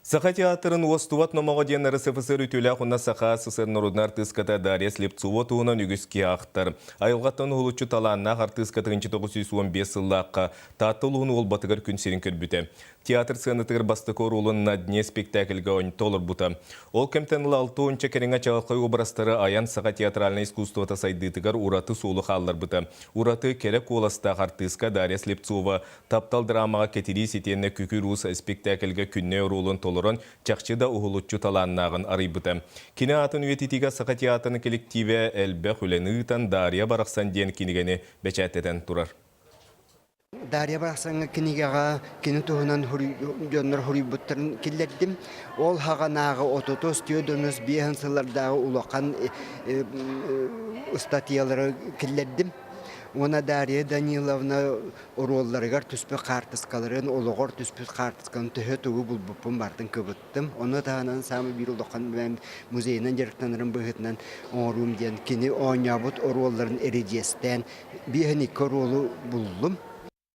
Саха театрын уостубат номоҕо диэн РСФСР үтүөлээх уонна Саха СССР норуодунай артыыската Дарья Слепцова туһунан үгүс киһи ахтар. Айылҕаттан уһулуччу талааннаах артыыска 1915 сыллаахха Таатта улууһун Уолбатыгар күн сирин көрбүтэ. Театр сыанатыгар бастакы оруолун «На дне» спектакльга ойнто олорбута. Ол кэмтэн ыла алта уонча кэриҥэ чаҕылхай образтары айан саха театральнай искусствота сайдыытыгар ураты суолу хаалларбыта. Ураты кэрэ куоластаах артыыска Дарья Слепцова Таптал драмаҕа Кэтириис итиэннэ Күкүр Уус спектакльга Күннэй оруолун толорон, чахчы да уһулуччу талааннааҕын арыйбыта. Кини аатын үйэтитиигэ Саха театрын коллективэ элбэх үлэни ыытан, Дарья барахсан диэн кинигэни бэчээттэтэн турар. Дарья барахсаҥҥа кинигэҕэ кини туһунан дьоннор суруйбуттарын киллэрдим. Ол хаҕанааҕы отутус, түөрт биэһин сыллардааҕы улахан ыстатыйалары киллэрдим. Уонна Дарья Даниловна оруолларыгар түспүт хаартыскаларын, олоҕор түспүт хаартысканы төһө тугу булбуппун барытын кыбыттым. Ону таһынан саамай биир улахан музейынан дьарыктанарым быһыытынан оҥоруум диэн кини оонньообут оруолларын эридьиэстээн биэһин икки оруолу буллум.